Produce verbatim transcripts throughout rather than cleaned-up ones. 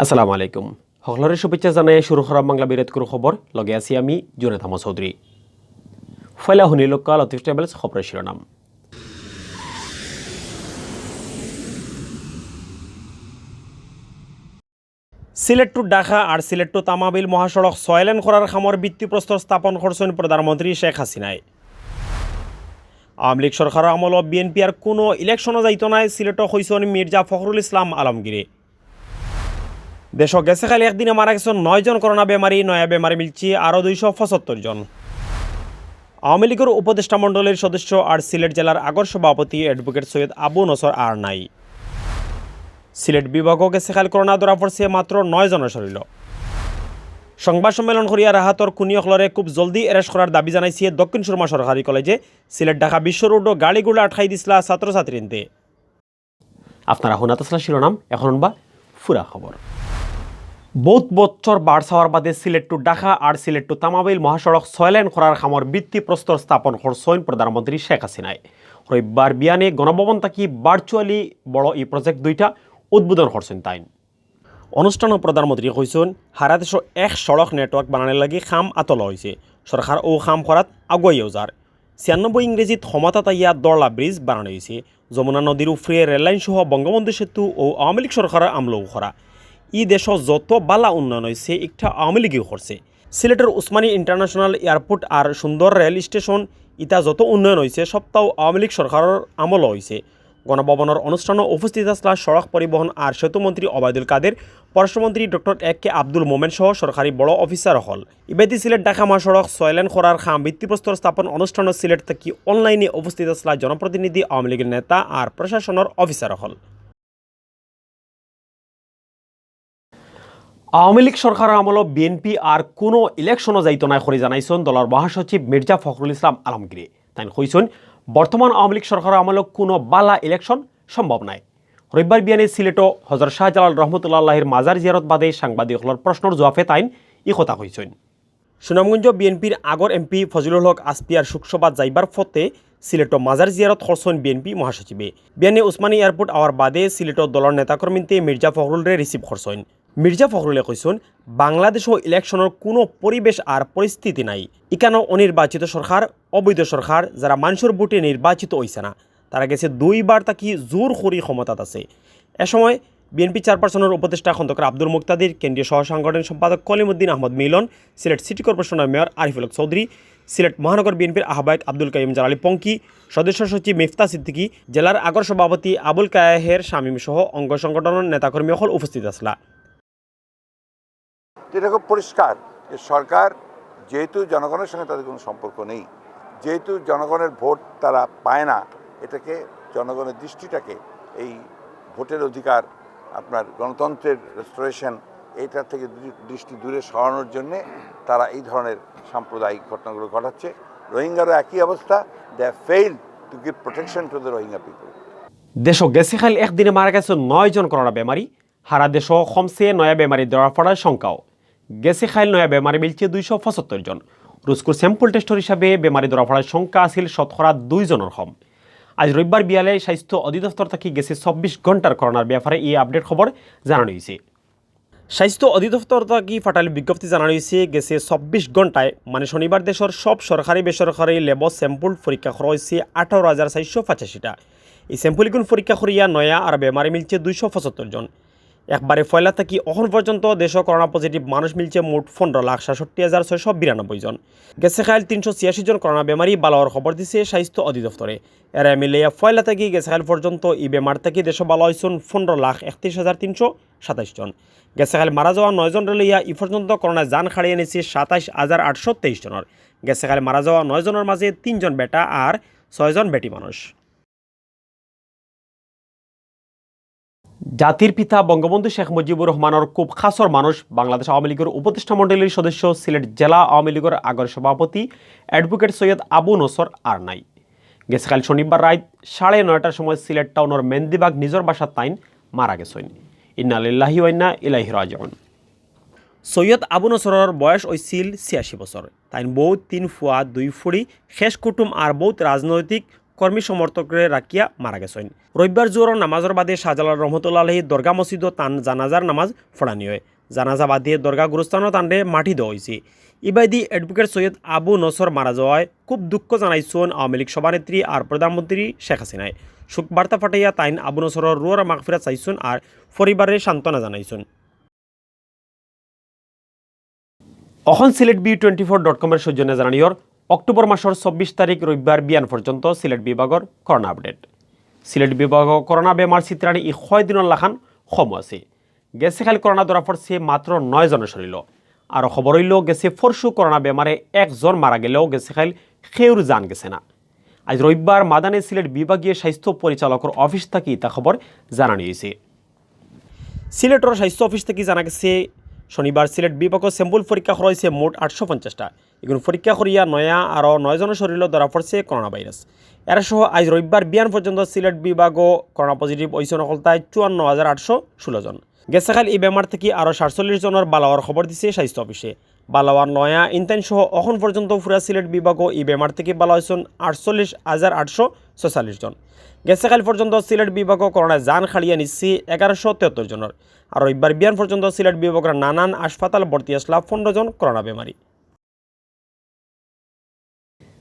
আসসালামু আলাইকুম। হকলরে শুভেচ্ছা জানাই শুরু করাম বাংলা বিরতকুর খবর। লগে আছি আমি জুনেদ আহমদ চৌধুরী। ফয়লা হুনিলউক্কা লতিফ ট্রাভেলস খবরর শিরোনাম। সিলেট to ঢাকা আর সিলেট to তামাবিল মহাসড়ক ছয় লেন করার কামর ভিত্তিপ্রস্তর স্থাপন করছইন প্রধানমন্ত্রী শেখ হাসিনায়। আওয়ামী লীগ সরকারর আমলো বিএনপি আর কুনু ইলেকশনো যাইতো নায়, সিলেটো কইছইন মির্জা ফখরুল ইসলাম আলমগীরে। দেশো গেছে কাইল একদিনে মারা গেছইন নয় জন করোনা বেমারি, নয়া বেমারি মিলছে আরও দুইশো পঁচাত্তর জন। আওয়ামী লীগর উপদেষ্টা মণ্ডলীর সদস্য আর সিলেট জেলার আগর সভাপতি অ্যাডভোকেট সৈয়দ আবু নসর আর নাই। সিলেট বিভাগো গেছে কাইল করোনা ধরা পড়ছে মাত্র নয় জনর শরীলো। সংবাদ সম্মেলন করিয়া রাহাতর খুনি অকলরে খুব জলদি arrest করার দাবি জানাইছে দক্ষিণ সুরমা সরকারি কলেজে। সিলেট ঢাকা বিশ্ব রোডো গাড়ি ঘোড়া আটকাই দিছলা ছাত্রছাত্রীন্তে। আপনারা হুনাত আছলা শিরোনাম, এখন হুনবা ফুরা খবর। বউত বছর বাট চাওয়ার বাদে সিলেট to ঢাকা আর সিলেট to তামাবিল মহাসড়ক ছয় লেন করার কামর ভিত্তিপ্রস্তর স্থাপন করছইন প্রধানমন্ত্রী শেখ হাসিনায়। রবিবার বিয়ানে গণভবন থাকি virtually বড় ই project দুইটা উদ্বোধন করছইন তাইন। অনুষ্ঠানো প্রধানমন্ত্রী কইছইন, হারা দেশো এক সড়ক network বানানির লাগি কাম আতলা অইছে, সরকার অউ কাম করাত আগুয়াইয়াও যার। ছিয়ানব্বই ইংরেজিত ক্ষমতাত আইয়া দরলা ব্রিজ বানানি অইছে, যমুনা নদীর উপরে রেললাইন সহ বঙ্গবন্ধু সেতু অউ আওয়ামী লীগ সরকারর আমলো করা। ই দেশো যত বালা উন্নয়ন অইছে, একটা আওয়ামী লীগেও করছে। সিলেটর উসমানী ইন্টারন্যাশনাল এয়ারপোর্ট আর সুন্দর রেল স্টেশন, ইতা যত উন্নয়ন অইছে, সবতাউ আওয়ামী লীগ সরকারর আমলো অইছে। গণভবনর অনুষ্ঠানো উপস্থিত আছলা সড়ক পরিবহন আর সেতু মন্ত্রী ওবায়দুল কাদের, পররাষ্ট্রমন্ত্রী ডক্টর এ কে আব্দুল মোমেন সহ সরকারি বড় অফিসার অকল। ইবাদি সিলেট ঢাকা মহাসড়ক ছয় লেন করার কাম ভিত্তিপ্রস্তর স্থাপন অনুষ্ঠানো সিলেট থাকি অনলাইনে উপস্থিত আছলা জনপ্রতিনিধি, আওয়ামী লীগর নেতা আর প্রশাসনর অফিসার অকল। আওয়ামী লীগ সরকারর আমলো বিএনপি আর কুনু ইলেকশনো যাইতো নায় করি জানাইছইন দলর মহাসচিব মির্জা ফখরুল ইসলাম আলমগীরে। তাইন কইছইন, বর্তমান আওয়ামী লীগ সরকারর আমলো কুনু বালা ইলেকশন সম্ভব নায়। রবিবার বিয়ানে সিলেটো হজরত শাহজালাল রহমতুল্লাহ আলাইহির মাজার জিয়ারত বাদে সাংবাদিক অকলর প্রশ্নর জুয়াফে তাইন ই কথা কইছইন। সুনামগঞ্জ বিএনপির আগর এমপি ফজলুল হক আসপিয়ার শোকসভাত যাইবার পথে সিলেটো মাজার জিয়ারত করছইন বিএনপি মহাসচিবে। বিয়ানে উসমানী এয়ারপোর্ট আওয়ার বাদে সিলেটো দলর নেতাকর্মীন্তে মির্জা ফখরুলরে receive করছইন। মির্জা ফখরুলে কইছইন, বাংলাদেশো ইলেকশনর কুনু পরিবেশ আর পরিস্থিতি নাই। ইকানো অনির্বাচিত সরকার, অবৈধ সরকার, যারা মানষর ভোটে নির্বাচিত অইছে না, তারা গেছে দুইবার থাকি জোর করি ক্ষমতাত আছে। এ সময় বিএনপি চেয়ারপারসনর উপদেষ্টা খন্দকার আব্দুল মুক্তাদির, কেন্দ্রীয় সহ সাংগঠনিক সম্পাদক কলিমুদ্দিন আহমদ মিলন, সিলেট সিটি কর্পোরেশনর মেয়র আরিফুল হক চৌধুরী, সিলেট মহানগর বিএনপির আহ্বায়ক আব্দুল কাইয়ুম জালালি পঙ্কি, সদস্য সচিব মিফতা সিদ্দিকী, জেলার আগর সভাপতি আবুল কায়াহের শামীম সহ অঙ্গ সংগঠনর নেতাকর্মী অকল উপস্থিত আছলা। এটা খুব পরিষ্কার যে সরকার, যেহেতু জনগণের সঙ্গে তাদের কোনো সম্পর্ক নেই, যেহেতু জনগণের ভোট তারা পায় না, এটাকে, জনগণের দৃষ্টিটাকে এই ভোটের অধিকার, আপনার গণতন্ত্রের রেস্টোরেশন, এটা থেকে দৃ-, দৃষ্টি দূরে সরানোর জন্যে তারা এই ধরনের সাম্প্রদায়িক ঘটনাগুলো ঘটাচ্ছে। রোহিঙ্গারও একই অবস্থা। They have failed to give protection to the Rohingya people. দেশো গেছে কাইল একদিনে মারা গেছে নয় জন করোনা বেমারি। হারা দেশো কমছে নয়া বেমারি ধরা পড়ার সংখ্যাও। গেছে কাইল নয়া বেমারি মিলছে দুইশো পঁচাত্তর জন। রুজকুর sample test-র হিসাবে বেমারি ধরা পড়ার সংখ্যা আছিল শতকরা দুই জনর কম। আইজ রবিবার বিয়ালে স্বাস্থ্য অধিদপ্তর থাকি গেছে চব্বিশ ঘন্টার করোনার ব্যাপারে ই update খবর জানানি অইছে। স্বাস্থ্য অধিদপ্তর থাকি ফাটাইল বিজ্ঞপ্তি জানানি অইছে, গেছে চব্বিশ ঘন্টায়, মানে শনিবার, দেশর সব সরকারি বেসরকারি ল্যাবো sample পরীক্ষা করা অইছে আঠারো হাজার চারশো পঁচাশিটা। ই sample ইগুন পরীক্ষা করিয়া নয়া আর বেমারি মিলছে দুইশো পঁচাত্তর জন। একবারে পয়লা থাকি অখন পর্যন্ত দেশো করোনা positive মানুষ মিলছে মোট পনেরো লাখ সাতষট্টি হাজার ছয়শো বিরানব্বই জন। গেছে কাইল তিনশো ছিয়াশি জন করোনা বেমারি বালা অওয়ার খবর দিছে স্বাস্থ্য অধিদপ্তরে। এরা মিলাইয়া পয়লা থাকি গেছে কাইল পর্যন্ত ই বেমার থাকি দেশো বালা অইছইন পনেরো লাখ একত্রিশ হাজার তিনশো সাতাইশ জন। গেছে কাইল মারা যাওয়া নয় জনরে লইয়া ই পর্যন্ত করোনায় জান কাড়িয়া নিছে সাতাইশ হাজার আটশো তেইশ জনর। গেছে কাইল মারা যাওয়া নয় জনর মাঝে তিনজন বেটা আর ছয়জন বেটি মানুষ। জাতির পিতা বঙ্গবন্ধু শেখ মুজিবুর রহমানর খুব খাসর মানুষ, বাংলাদেশ আওয়ামী লীগর উপদেষ্টা মণ্ডলীর সদস্য, সিলেট জেলা আওয়ামী লীগর আগর সভাপতি অ্যাডভোকেট সৈয়দ আবু নসর আর নাই। গেছে কাইল শনিবার রাইত সাড়ে নয়টার সময় সিলেট টাউনর মেন্দিবাগ নিজর বাসাত তাইন মারা গেছইন। ইন্না লিল্লাহি ওয়া ইন্না ইলাইহি রাজিউন। সৈয়দ আবু নসরর বয়স অইছিল ছিয়াশি বছর। তাইন বউ, তিন ফুয়া, দুই ফুড়ি, খেশ কুটুম আর বউত রাজনৈতিক কর্মী সমর্থকরে রাখিয়া মারা গেছইন। রবিবার জোহরর নামাজর বাদে শাহজালাল রহমতুল্লাহ আলাইহি দরগা মসজিদো তান জানাজার নামাজ পড়ানি অয়। জানাজা বাদে দরগা গুরুস্থানো তানরে মাটি দেওয়া অইছে। ইবাদি অ্যাডভোকেট সৈয়দ আবু নসর মারা যাওয়ায় খুব দুঃখ জানাইছইন আওয়ামী লীগ সভানেত্রী আর প্রধানমন্ত্রী শেখ হাসিনায়। শোক বার্তা পাঠাইয়া তাইন আবু নসরর রুহর মাগফিরাত চাইছইন আর পরিবাররে সান্ত্বনা জানাইছইন। অখন Sylhet view twenty four dot কমর সৌজন্যে জানানিয়র, অক্টোবর মাসর চব্বিশ তারিখ রবিবার বিয়ান পর্যন্ত সিলেট বিভাগর করোনা আপডেট। সিলেট বিভাগো করোনা বেমার ছিতরানি ই কয়দিনর লাখান কম আছে। গেছে কাইল করোনা ধরা পড়ছে মাত্র নয় জনর শরীলো। আর খবর অইলো, গেছে পরশু করোনা বেমারে একজন মারা গেলেও গেছে কাইল কেউর জান গেছে না। আইজ রবিবার মাদানে সিলেট বিভাগীয় স্বাস্থ্য পরিচালকর অফিস থাকি ইতা খবর জানানি অইছে। সিলেটর স্বাস্থ্য অফিস থাকি জানা গেছে, শনিবার সিলেট বিভাগো sample পরীক্ষা করা অইছে মোট আটশো পঞ্চাশটা। ইগুন পরীক্ষা করিয়া নয়া আরও নয় জনর শরীলো ধরা পড়ছে করোনা ভাইরাস। এরা সহ আইজ রবিবার বিয়ান পর্যন্ত সিলেট বিভাগো করোনা পজিটিভ অইছইন অকলতায় চুয়ান্ন হাজার আটশো ষোলো জন। গেছে কাইল ই বেমার থাকি আরও সাতচল্লিশ জনর বালা অওয়ার খবর দিছে স্বাস্থ্য অফিসে। বালা অওয়ার নয়া ইনতাইন সহ অখন পর্যন্ত পুরা সিলেট বিভাগো ই বেমার থাকি বালা অইছইন আটচল্লিশ হাজার আটশো ছয়চল্লিশ জন। গেছে কাইল পর্যন্ত সিলেট বিভাগো করোনায় জান কাড়িয়া নিছে এগারোশো তেহাত্তর জনর। আর রবিবার বিয়ান পর্যন্ত সিলেট বিভাগর নানান হাসপাতাল ভর্তি আছলা পনেরো জন করোনা বেমারি।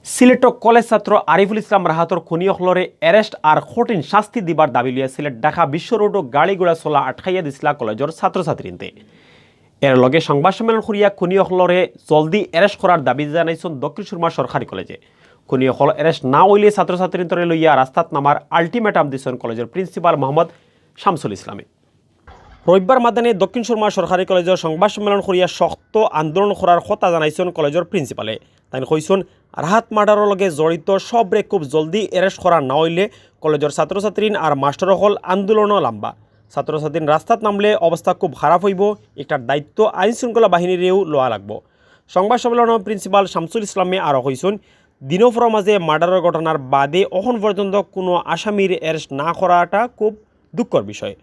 সিলেটো কলেজ ছাত্র আরিফুল ইসলাম রাহাতর খুনি অকলরে arrest আর কঠিন শাস্তি দিবার দাবি লইয়া সিলেট ঢাকা বিশ্ব রোডো গাড়ি ঘোড়া চলা আটকাইয়া দিছলা কলেজর ছাত্রছাত্রীন্তে। এর লগে সংবাদ সম্মেলন করিয়া খুনি অকলরে জলদি arrest করার দাবি জানাইছইন দক্ষিণ সুরমা সরকারি কলেজে। খুনি অকল arrest না অইলে ছাত্রছাত্রীন্তরে লইয়া রাস্তাত নামার ultimatum দিছইন কলেজর প্রিন্সিপাল মোহাম্মদ শামসুল ইসলামে। রবিবার মাদানে দক্ষিণ সুরমা সরকারি কলেজর সংবাদ সম্মেলন করিয়া শক্ত আন্দোলন করার কথা জানাইছইন কলেজর প্রিন্সিপালে। তাইন কইছইন, রাহাত মার্ডারর লগে জড়িত সবরে খুব জলদি arrest করা না অইলে কলেজর ছাত্রছাত্রীন আর মাস্টর অকল আন্দোলনও লামবা। ছাত্রছাত্রীন রাস্তাত নামলে অবস্থা খুব খারাপ অইবো, ইকটার দায়িত্ব আইন শৃঙ্খলা বাহিনীরেও লওয়া লাগবো। সংবাদ সম্মেলনো প্রিন্সিপাল শামসুল ইসলামে আরও কইছইন, দিনফরর মাঝে মার্ডারর ঘটনার বাদে অখন পর্যন্ত কুনু আসামির arrest না করাটা খুব দুঃখর বিষয়।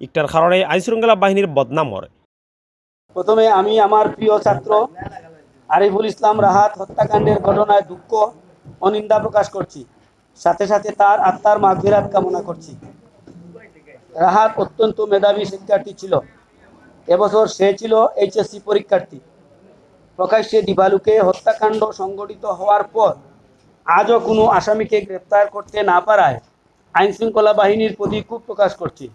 ইকটার কারণে আইন শৃঙ্খলা বাহিনীর বদনাম অর। প্রথমে আমি আমার প্রিয় ছাত্র আরিফুল ইসলাম রাহাত হত্যাকাণ্ডের ঘটনায় দুঃখ ও নিন্দা প্রকাশ করছি। সাথে সাথে তার আত্মার মাগফিরাত কামনা করছি। রাহাত অত্যন্ত মেধাবী শিক্ষার্থী ছিল। এবছর সে ছিল এইচএসসি পরীক্ষার্থী। প্রকাশ্যে দিবালুকে হত্যাকাণ্ড সংঘটিত হওয়ার পর আজও কোনো আসামিকে গ্রেপ্তার করতে না পারায় আইন শৃঙ্খলা বাহিনীর প্রতি ক্ষোভ প্রকাশ করছি।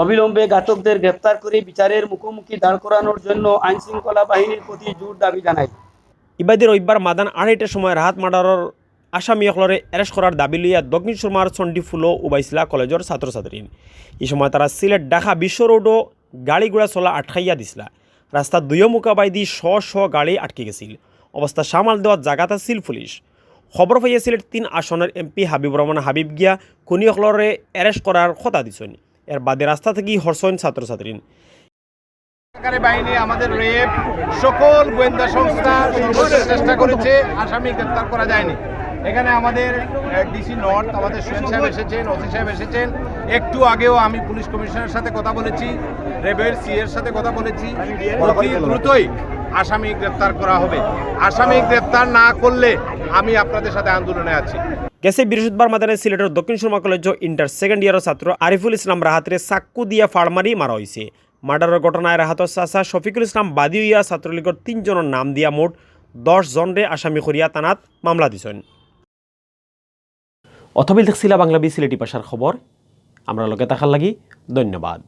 অবিলম্বে ঘাতকদের গ্রেপ্তার করে বিচারের মুখোমুখি দাঁড় করানোর জন্য আইন শৃঙ্খলা বাহিনীর প্রতি জোর দাবি জানাই। ইবাদি রবিবার মাদান আড়াইটার সময় রাহাত মার্ডারর আসামি অকলরে arrest করার দাবি লইয়া দক্ষিণ সুরমার চণ্ডীফুলো উবাইছলা কলেজর ছাত্রছাত্রীন। ই সময় তারা সিলেট ঢাকা বিশ্ব রোডো গাড়ি ঘোড়া চলা আটকাইয়া দিছলা। রাস্তার দুইও মুখাবায়দি শ শ গাড়ি আটকি গেছিল। অবস্থা সামাল দেওয়ার জাগাত আছিল পুলিশ। খবর পাইয়া সিলেট তিন আসনের এমপি হাবিবুর রহমান হাবিব গিয়া খুনি অকলরে arrest করার কথা দিছইন। এর বাদে রাস্তা থাকি হরছইন ছাত্রছাত্রীন। সরকারি বাহিনী, আমাদের র‍্যাব, সকল গোয়েন্দা সংস্থা সর্বোচ্চ চেষ্টা করেছে, আসামি গ্রেপ্তার করা যায়নি। এখানে আমাদের ডিসি নর্থ, আমাদের সুয়েন সাহেব এসেছেন, ওসি সাহেব এসেছেন। একটু আগেও আমি পুলিশ কমিশনারের সাথে কথা বলেছি, র‍্যাবের সিএর সাথে কথা বলেছি। অতি দ্রুতই আসামি গ্রেপ্তার করা হবে। আসামি গ্রেপ্তার না করলে আমি আপনাদের সাথে আন্দোলনে আছি। গেছে বৃহস্পতিবার মাদানে সিলেটর দক্ষিণ সুরমা কলেজর ইন্টার সেকেন্ড ইয়ারর ছাত্র আরিফুল ইসলাম রাহাতরে চাক্কু দিয়া ফাড় মারি মারা অইছে। মার্ডারর ঘটনায় রাহাতর চাচা শফিকুল ইসলাম বাদী অইয়া ছাত্রলীগর তিনজনর নাম দিয়া মোট দশ জনরে আসামি করিয়া থানাত মামলা দিছইন। অতবিল দেখছিলা বাংলা বি সিলেটি ভাষার খবর। আমরার লগে থাকার লাগি ধন্যবাদ।